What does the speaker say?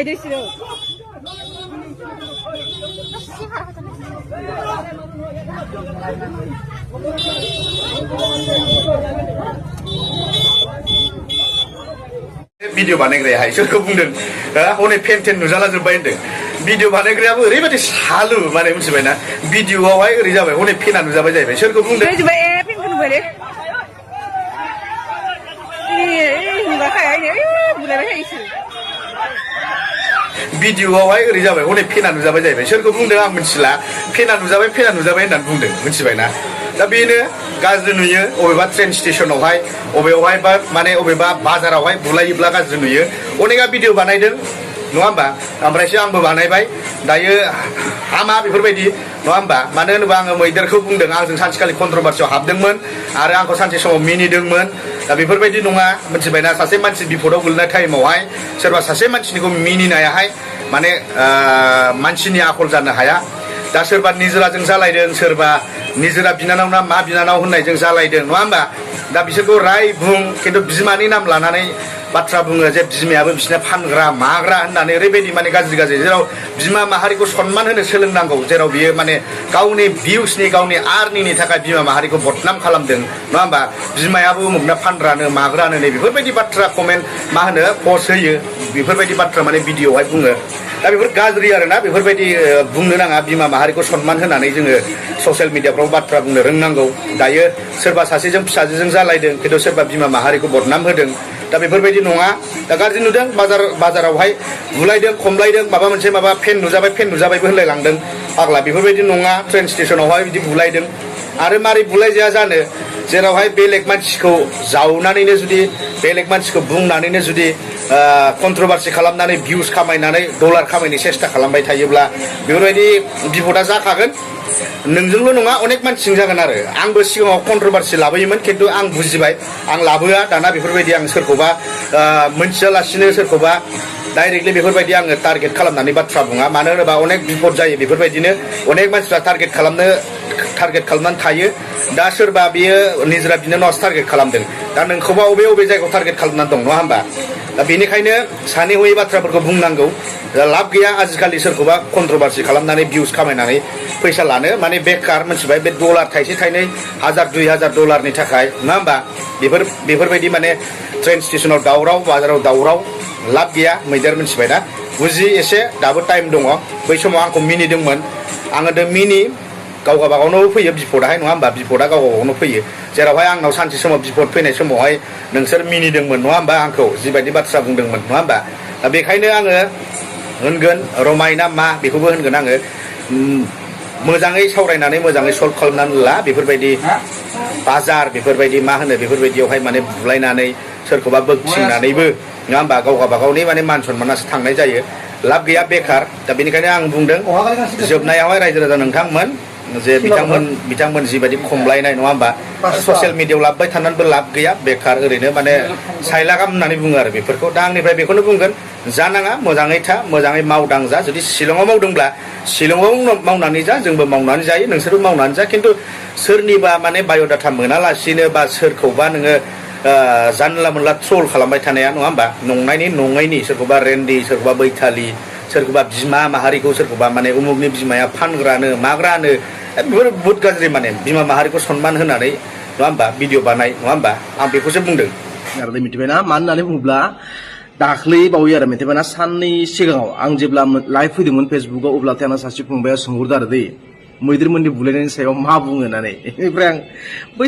गायदोंसो video बानायग्रायाहाय सोरखौ बुंदों हनै फेन टेन नुजाला जोब्बाय होनदों भिडिअ बानायग्रायाबो ओरैबायदि सालु माने मिथिबायना भिडिअआवहाय ओरै जाबाय हनै फेना नुजाबाय जाहैबाय सोरखौ बुंदों भिडिअआवहाय ओरै जाबाय हनै फेना नुजाबाय जाहैबाय सोरखौ बुंदों आं मिथिला फेना नुजाबाय होननानै बुंदों मिथिबायना दा बेनो गाज्रि नुयो अबेबा ट्रेन स्टेशनावहाय अबेयावहाय बा माने अबेबा बाजारावहाय बुलायोब्ला गाज्रि नुयो अनेका भिडिअ बानायदों नङा होमबा ओमफ्रायसो आंबो बानायबाय दायो हामा बेफोरबायदि नङा होमबा मानो होनोबा आङो मैदेरखौ बुंदों आंजों सानसेखालि कन्ट्रभार्सियाव हाबदोंमोन आरो आंखौ सानसे समाव मिनिदोंमोन दा बेफोरबायदि नङा मिथिबायना सासे मानसि बिपदआव गोलैनाय टाइमावहाय सोरबा सासे मानसिनिखौ मिनिनायाहाय माने मानसिनि आखल जानो हाया दा सोरबा निजोराजों जालायदों सोरबा निजोरा बिनानाव ना मा बिनानाव होननायजों जालायदों नङा होमबा दा बिसोरखौ राय बुं खिन्थु बिमानि नाम लानानै बाथ्रा बुङो जे बिमायाबो बिसिना फानग्रा माग्रा होननानै ओरैबायदि माने गाज्रि जेराव बिमा माहारिखौ सनमान होनो सोलोंनांगौ जेराव बियो माने गावनि भिउसनि गावनि आर्निंनि थाखाय बिमा माहारिखौ बदनाम खालामदों नङा होमबा बिमायाबो उमुगना फानग्रानो माग्रानो नै बेफोरबायदि बाथ्रा कमेन्ट मा होनो पस्ट होयो बेफोरबायदि बाथ्रा माने भिडिअआवहाय बुङो दा बेफोर गाज्रि आरोना बेफोरबायदि बुंनो नाङा बिमा माहारिखौ सनमान होनानै जोङो ससियेल मिडियाफ्राव बाथ्रा बुंनो रोंनांगौ दायो सोरबा सासेजों फिसाजोजों जालायदों खिन्थु सोरबा बिमा माहारिखौ बदनाम होदों दा बेफोरबायदि नङा दा गाज्रि नुदों बाजारावहाय बुलायदों खमलायदों माबा मोनसे माबा फेन नुजाबायबो होनलायलांदों फाग्ला बेफोरबायदि नङा ट्रेन स्टेशनावहाय बिदि बुलायदों आरो मारै बुलायजाया जानो जेरावहाय बेलेग मानसिखौ जावनानैनो जुदि बेलेग मानसिखौ बुंनानैनो जुदि कन्ट्रभार्सि खालामनानै भिउस खामायनानै डलार खामायनो सेस्था खालामबाय थायोब्ला बेफोरबायदि बिपदा जाखागोन नोंजोंल' नङा अनेक मानसिजों जागोन आरो आंबो सिगाङाव कन्ट्रभार्सि लाबोयोमोन खिन्थु आं बुजिबाय आं लाबोआ दाना बेफोरबायदि आं सोरखौबा मोनथियालासिनो सोरखौबा डाइरेक्टलि बेफोरबायदि आङो टारगेट खालामनानै बाथ्रा बुङा मानो होनोबा अनेक बिपद जायो बेफोरबायदिनो अनेक मानसिफ्रा टारगेट खालामनानै थायो दा सोरबा बियो निजोरा बिनानावासो टारगेट खालामदों दा नोंखौबा अबे जायगायाव टारगेट खालामनानै दं नङा होमबा दा बेनिखायनो सानै हयै बाथ्राफोरखौ बुंनांगौ लाब गैया आजिखालि सोरखौबा कन्ट्रभार्सि खालामनानै भिउस खामायनानै फैसा लानो माने बेकार मिथिबाय बे डलार थाइसे थाइनै 1000-2000 डलारनि थाखाय नङा होमबा बेफोरबायदि माने ट्रेन स्टेशनाव दावराव बाजाराव दावराव लाब गैया मैदेर मिथिबायना बुजि एसे दाबो टाइम दङ बै समाव आंखौ मिनिदोंमोन आङो मिनि गाव गावबागावनो फैयो बिपदाहाय नङा होमबा बिपदा गाव गावबागावनो फैयो जेरावहाय आंनाव सानसे समाव बिपद फैनाय समावहाय नोंसोर मिनिदोंमोन नङा होमबा आंखौ जिबायदि बाथ्रा बुंदोंमोन नङा होमबा दा बेखायनो आङो होनगोन रमायना मा बेखौबो होनगोन आङो मोजाङै सावरायनानै मोजाङै सल्भ खालामनानै ला बेफोरबायदि बाजार बेफोरबायदि मा होनो बेफोरबायदियावहाय माने बुलायनानै सोरखौबा बोगथिंनानैबो नङा होमबा गाव गावबागावनि माने मान सनमानासो थांनाय जायो लाब गैया बेकार दा बेनिखायनो आं बुंदों जोबनायावहाय रायजो राजा नोंथांमोन जे बिथांमोन जिबायदि खमलायनाय नङा होमबा ससियेल मिडियायाव लाबबाय थानानैबो लाब गैया बेकार ओरैनो माने सायलागाम होननानै बुङो आरो बेफोरखौ दा आंनिफ्राय बेखौनो बुंगोन जानाङा मोजाङै था मोजाङै मावदां जा जुदि शिलंआव मावदोंब्ला शिलंआव मावनानै जा जोंबो मावनानै जायो नोंसोरबो मावनानै जा खिन्थु सोरनिबा माने बाय'डाटा मोनालासिनो बा सोरखौबा नोङो जानला मोनला ट्रल खालामबाय थानाया नङा होमबा नंनायनि नङैनि सोरखौबा रेन्डि सोरखौबा बैथालि सोरखौबा बिमा माहारिखौ सोरखौबा माने उमुगनि बिमाया फानग्रानो माग्रानो बेफोर बुहुत गाज्रि माने बिमा माहारिखौ सनमान होनानै नङा होमबा भिडिअ बानाय नङा होमबा आं बेखौसो बुंदों आरो मिथिबायना मानो होननानै बुङोब्ला दाख्लै बावै आरो मिथिबायना साननै सिगाङाव आं जेब्ला लाइभ फैदोंमोन फेसबुकाव अब्लाथाय आंना सासे फंबाया सोंहरदों आरो दै मैदेरमोननि बुलायनायनि सायाव मा बुङो होननानै बेनिफ्राय आं बै